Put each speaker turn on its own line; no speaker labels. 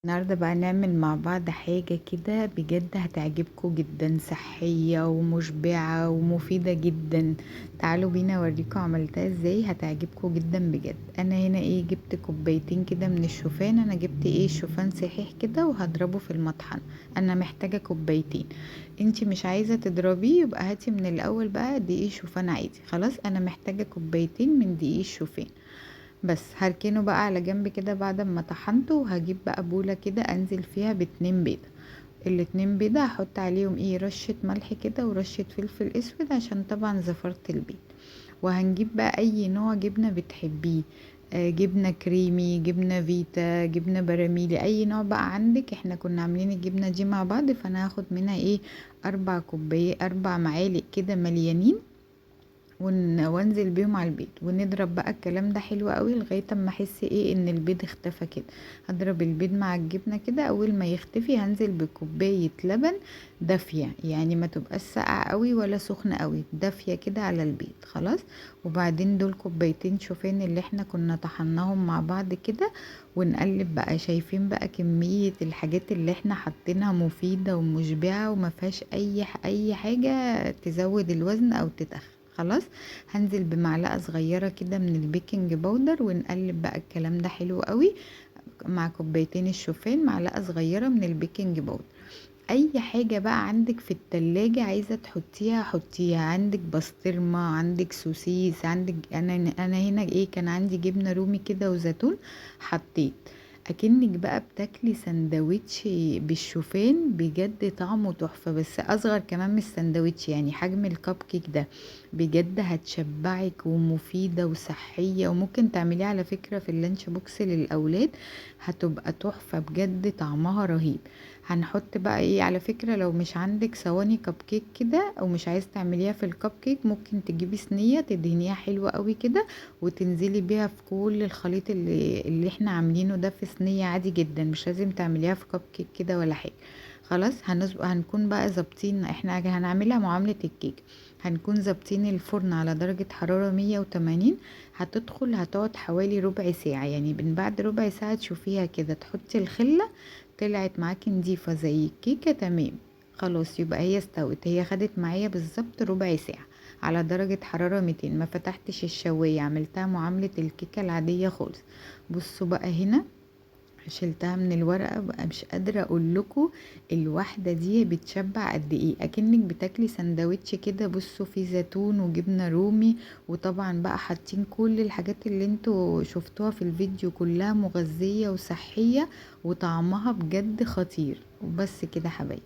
النهاردة بقى نعمل مع بعض حاجة كده بجد هتعجبكم جدا، صحية ومشبعة ومفيدة جدا. تعالوا بينا اوريكم عملتها ازاي، هتعجبكم جدا بجد. انا هنا جبت كوبايتين كده من الشوفان، انا جبت شوفان صحيح كده وهضربه في المطحن. انا محتاجة كوبايتين، انتي مش عايزة تضربيه يبقى هاتي من الاول بقى دقيق شوفان عادي. خلاص انا محتاجة كوبايتين من دقيق الشوفان بس. هركنه بقى على جنب كده بعد ما طحنته، وهجيب بقى بولة كده انزل فيها باتنين بيضة. الاتنين بيضة هحط عليهم رشة ملح كده ورشة فلفل اسود عشان طبعا زفرة البيض. وهنجيب بقى اي نوع جبنة بتحبيه، جبنة كريمي، جبنة فيتا، جبنة براميلي، اي نوع بقى عندك. احنا كنا عاملين الجبنة دي مع بعض، فانا هاخد منها 4 كوباية، 4 معالق كده مليانين، وانزل بيهم على البيض. ونضرب بقى الكلام ده حلو قوي لغايه اما احس ان البيض اختفى كده. هضرب البيض مع الجبنه كده، اول ما يختفي هنزل بكوبايه لبن دافيه، يعني ما تبقاش ساقعه قوي ولا سخنه قوي، دافيه كده على البيض. خلاص. وبعدين دول كوبايتين شوفان اللي احنا كنا طحناهم مع بعض كده، ونقلب بقى. شايفين بقى كميه الحاجات اللي احنا حاطينها مفيده ومشبعه وما فيهاش اي حاجه تزود الوزن او تتخن. خلاص هنزل بمعلقه صغيره كده من البيكنج باودر، ونقلب بقى الكلام ده حلو قوي مع كوبايتين الشوفان، معلقه صغيره من البيكنج باودر. اي حاجه بقى عندك في التلاجة عايزه تحطيها حطيها، عندك بسطرمه، عندك سوسيس، عندك انا هنا كان عندي جبنه رومي كده وزيتون حطيت. اكنك بقى بتاكلي سندوتش بالشوفان، بجد طعمه تحفه، بس اصغر كمان من السندوتش، يعني حجم الكب كيك ده بجد هتشبعك ومفيده وصحيه، وممكن تعمليها على فكره في ال lunch box للاولاد، هتبقى تحفه بجد، طعمها رهيب. هنحط بقى على فكره، لو مش عندك صواني كب كيك كده او مش عايز تعمليها في الكب كيك، ممكن تجيبي صينيه تدهنيها حلوه قوي كده وتنزلي بيها في كل الخليط اللي احنا عاملينه ده في صينيه عادي جدا، مش لازم تعمليها في كب كيك كده ولا حاجه. خلاص هنكون بقى ظابطين، احنا هنعملها معامله الكيك، هنكون ظابطين الفرن على درجه حراره 180، هتدخل هتقعد حوالي ربع ساعه، يعني من بعد ربع ساعه تشوفيها كده، تحطي الخله طلعت معاكي نضيفه زي الكيكه تمام. خلاص يبقى هي استوت، هي خدت معايا بالظبط ربع ساعه على درجه حراره 200، ما فتحتش الشوايه، عملتها معامله الكيكه العاديه خالص. بصوا بقى هنا شلتها من الورقه بقى، مش قادره اقول لكم الواحده دي بتشبع قد ايه، اكنك بتاكلي سندوتش كده. بصوا في زيتون وجبنه رومي، وطبعا بقى حاطين كل الحاجات اللي انتوا شفتوها في الفيديو، كلها مغذيه وصحيه وطعمها بجد خطير. وبس كده حبايبي.